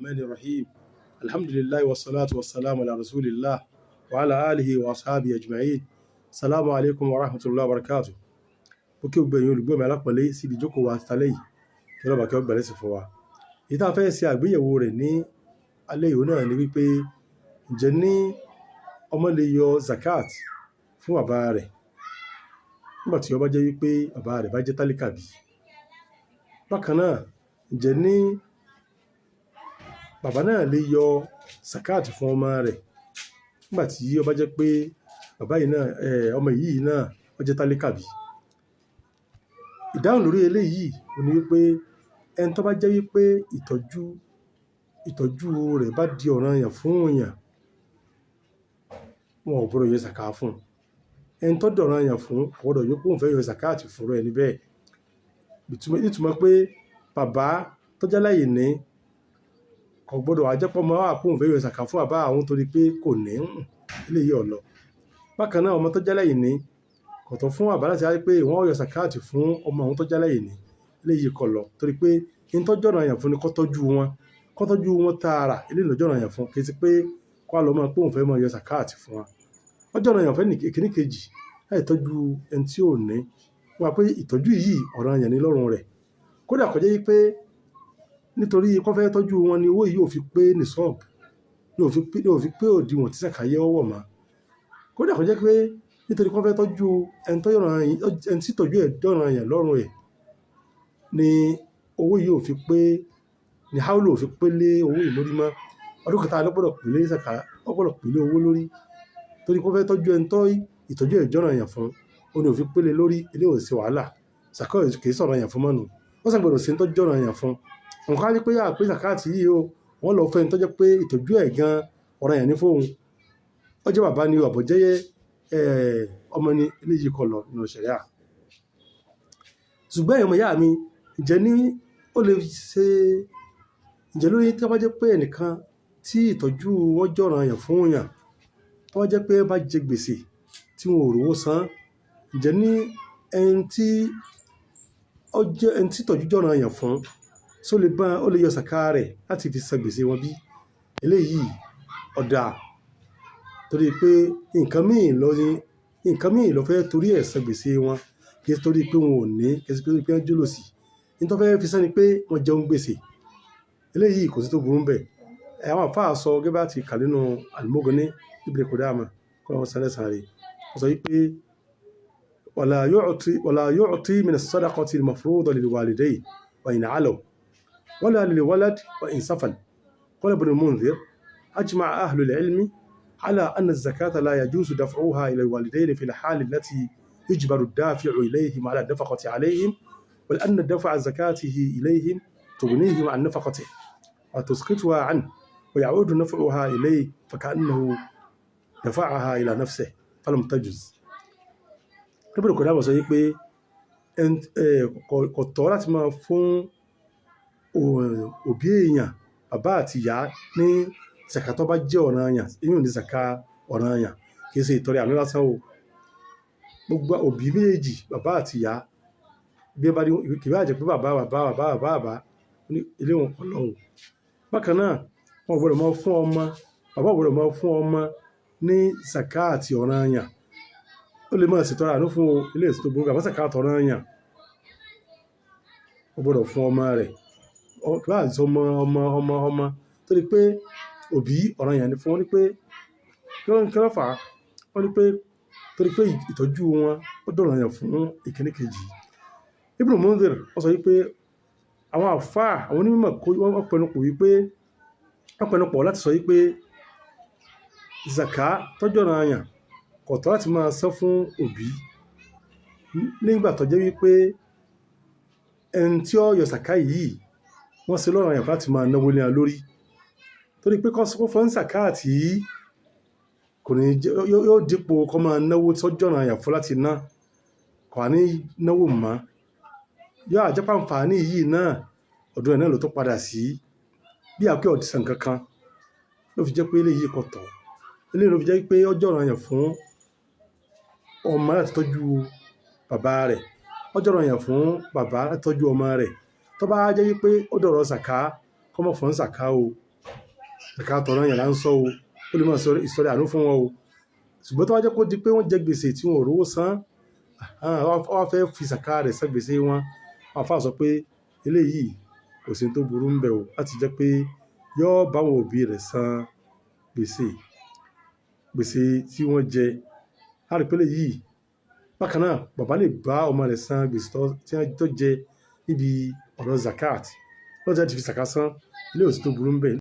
الرحمن الرحيم. الحمد لله والصلاة والسلام على رسول الله وعلى آله وأصحابه أجمعين. السلام عليكم ورحمة الله وبركاته. Mo kí gbogbo ẹ̀yin olùgbọ́ mi alápọ̀nlé síbi ìjókòó wa tálẹ́ yìí, kí Ọlọ́run bá kí ó gbà lẹ́sìn fún wa. Èyí tá a fẹ́ ṣe àgbéyẹ̀wò rẹ̀ ní alẹ́ yìí náà ni wípé, ǹjẹ́ ní ọmọ lè yọ zakat fún bàbá rẹ̀ nígbà tí ó bá jẹ́ wípé bàbá rẹ̀ bá jẹ́ tálíkà bí? Bákan náà, ǹjẹ́ ní bàbá náà lè yọ zakat fún ọmọ rẹ̀ nígbà tí ó bá jẹ́ pé bàbá yìí náà, ọmọ yìí náà ó jẹ́ tálíkà bí? Ìdáhùn lórí eléyìí òun ní wípé ẹni tó bá jẹ́ wípé ìtọ́jú rẹ̀ bá di ọ̀ranyàn fún èèyàn, wọn ò gbọdọ̀ yọ zakat fún un. Ẹni tó dọ̀ranyàn fún kò gbọdọ̀ yọ pé òun fẹ́ yọ zakat fún irú ẹni bẹ́ẹ̀. Nítumọ̀ pé bàbá tó jẹ́ aláìní kò gbọdọ̀ wá jẹ́ pé ọmọ wà pé òun fẹ́ yọ zakat fún bàbá àwọn torí pé kò ní, eléyìí ò lọ. Bákan náà, ọmọ tó jẹ́ aláìní kò tọ́ fún bàbá láti wá pé wọ́n yọ zakat fún ọmọ àwọn tó jẹ́ aláìní. Eléyìí kò lọ torí pé ẹni tó jọ̀ranyàn fún ni kó tọ́jú wọn, kó tọ́jú wọn tààrà. Eléyìí ló jọ̀ranyàn fún, kì í ṣe pé kó wá lọ máa pé òun fẹ́ máa yọ zakat fún wọn. Ó jọ̀ranyàn fún ìkíní kejì láti tọ́jú ẹni tí ò ní. Wọ́n wá pé ìtọ́jú yìí ọ̀ranyàn ni lọ́rùn rẹ̀. Kódà kó jẹ́ wípé nítorí kó fẹ́ tọ́jú wọn ni owó yìí ò fi pé nisab, ní ò fi pé òdiwọ̀n tí zakat yẹ ó wọ̀ mọ́. Kódà kó jẹ́ pé nítorí kó fẹ́ tọ́jú ẹni tó ẹni tí ìtọ́jú ẹ̀ dọ̀ranyàn lọ́rùn ẹ̀ ni owó yìí ò fi pé, ni haulu ò fi pé lé owó yìí lórí mọ́. Ọdún kan tá ló gbọdọ̀ pé lé zakat, ó gbọdọ̀ pé lé owó lórí torí kó fẹ́ tọ́jú ẹni tó ìtọ́jú ẹ̀ jọ̀ranyàn fún, òun ni ò fi pé lé lórí, eléyìí ò sí wàhálà. Zakat kì í sọ̀ranyàn fún mọ́ nù. Ó sì gbọdọ̀ ṣe ń tọ́jú ọ̀ranyàn fún. Nǹkan á ní pé yà pé zakat yìí o, wọ́n lọ fún ẹni tó jẹ́ pé ìtọ́jú ẹ̀ gan ọ̀ranyàn ní fún òun. Ó jẹ́ bàbá ni o, àbí ó jẹ́ ọmọ ni, eléyìí kò lọ nínú ṣẹ̀ríà. Ṣùgbọ́n ẹ̀yin ọmọ ìyá mi, ǹjẹ́ ní ó lè ṣe, ǹjẹ́ lórí tí ó bá jẹ́ pé ẹnìkan tí ìtọ́jú wọn jọ̀ranyàn fún èèyàn, tó bá jẹ́ pé bá jẹ gbèsè tí wọn ò rówó san, ǹjẹ́ ní ẹni tí ó jẹ́ ẹni tí ìtọ́jú jọ̀ranyàn fún, ṣé ó lè bá, ó lè yọ zakat rẹ̀ láti fi san gbèsè wọn bí? Eléyìí ó dáa torí pé nǹkan míì lọ ní, nǹkan míì ló fẹ́ torí ẹ̀ san gbèsè wọn, kì í ṣe torí pé wọn ò ní, kì í ṣe torí pé wọ́n jólòsì. Ohun tó fẹ́ fi san ni pé wọ́n jẹun gbèsè. Eléyìí kò sí tó burú bẹ́ẹ̀. Àwọn àlfáà sọ gẹ́gẹ́ bá ti kà nínú Al-Mughni Ibn Qudama, kí Ọlọ́run san lẹ́san rẹ̀. Wọ́n sọ wípé wala yu'ti min as-sadaqati al-mafruda lil-walidayn wa in 'alaw wala lil-walad wa in safal. Qala Ibn al-Mundhir: ajma'a ahlu al-ilmi ala anna az-zakata la yajuzu daf'uha ila al-walidayn fi al-hal allati yujbaru ad-dafi'u ilayhim ala an-nafaqati 'alayhim, wa anna daf'a zakatihi ilayhim tughnihim 'an nafaqatihi wa tusqituha 'anhu wa ya'udu naf'uha ilayhi faka'annahu dafa'aha ila nafsihi falam tajuz. Ibn Qudama sọ wípé kò tọ́ láti máa fún òbí èèyàn, bàbá àti ìyá, ní zakat tó bá jẹ́ ọ̀ranyàn. Èyí ò ní zakat ọ̀ranyàn, kì í ṣe ìtọrẹ àánú lásán o. Gbogbo òbí méjèèjì, bàbá àti ìyá, bí ẹ bá rí, kì í bá jẹ́ pé bàbá, bàbá, bàbá, bàbá, bàbá, ní ilé wọn kò lọ o. Bákan náà, wọn ò gbọdọ̀ máa fún ọmọ, bàbá ò gbọdọ̀ máa fún ọmọ ní zakat ọ̀ranyàn. Ó lè máa ṣètọrẹ àánú fún o, eléyìí tó burú, àmọ́ zakat ọ̀ranyàn, ó gbọdọ̀ fún ọmọ rẹ̀. Kì bá ṣe ọmọ, ọmọ, ọmọ, ọmọ, torí pé òbí ọ̀ranyàn ni fún wọn ní pé kí ló fà á? Wọ́n ní pé torí pé ìtọ́jú wọn ó dọ̀ranyàn fún ìkíní kejì. Ibn Mundhir ó sọ wípé àwọn àlfáà, àwọn onímọ̀ wọ́n pẹnu pọ̀ wípé, wọ́n pẹnu pọ̀ láti sọ wípé zakat tó jọ̀ranyàn kò tọ́ láti máa san fún òbí nígbà tó jẹ́ wípé ẹni tí ó yọ zakat yìí wọ́n ṣe lọ́ranyàn láti máa náwó lé wọn lórí. Torí pé kó fún zakat yìí kò ní jẹ́, yóò dípò kó máa náwó tó jọ̀ranyàn fún láti ná, kò wá ní náwó mọ́. Yóò wá jẹ́ pé àǹfààní yìí náà ọ̀dọ̀ ẹ̀ náà ló tó padà sí bí à pé ó ti san nǹkan kan ló fi jẹ́ pé eléyìí kò tọ́. Eléyìí ló fi jẹ́ pé ó jọ̀ranyàn fún ọmọ láti tọ́jú bàbá rẹ̀, ó jọ̀ranyàn fún bàbá láti tọ́jú ọmọ rẹ̀. Tó bá jẹ́ wípé ó dọ̀rọ̀ sàká, kó má fún sàká o. Zakat ọ̀ranyàn là ń sọ o. Ó lè máa sọ ìsọ̀rọ̀ àánú fún wọn o. Ṣùgbọ́n tó wá jẹ́ kó di pé wọ́n jẹ gbèsè tí wọn ò rówó san, wọ́n fẹ́ fi zaka rẹ̀ san gbèsè wọn, àwọn àfáà sọ pé eléyìí kò sí tó burú ń bẹ̀ o, láti jẹ́ pé yóò bá àwọn òbí rẹ̀ san gbèsè tí wọ́n jẹ. A rí pé eléyìí bákan náà, bàbá lè bá ọmọ rẹ̀ san gbèsè tó jẹ níbi ọ̀rọ̀ zakat lọ́jọ́ tí fi zaka san. Ilé ò sí tó burú ń bẹ̀.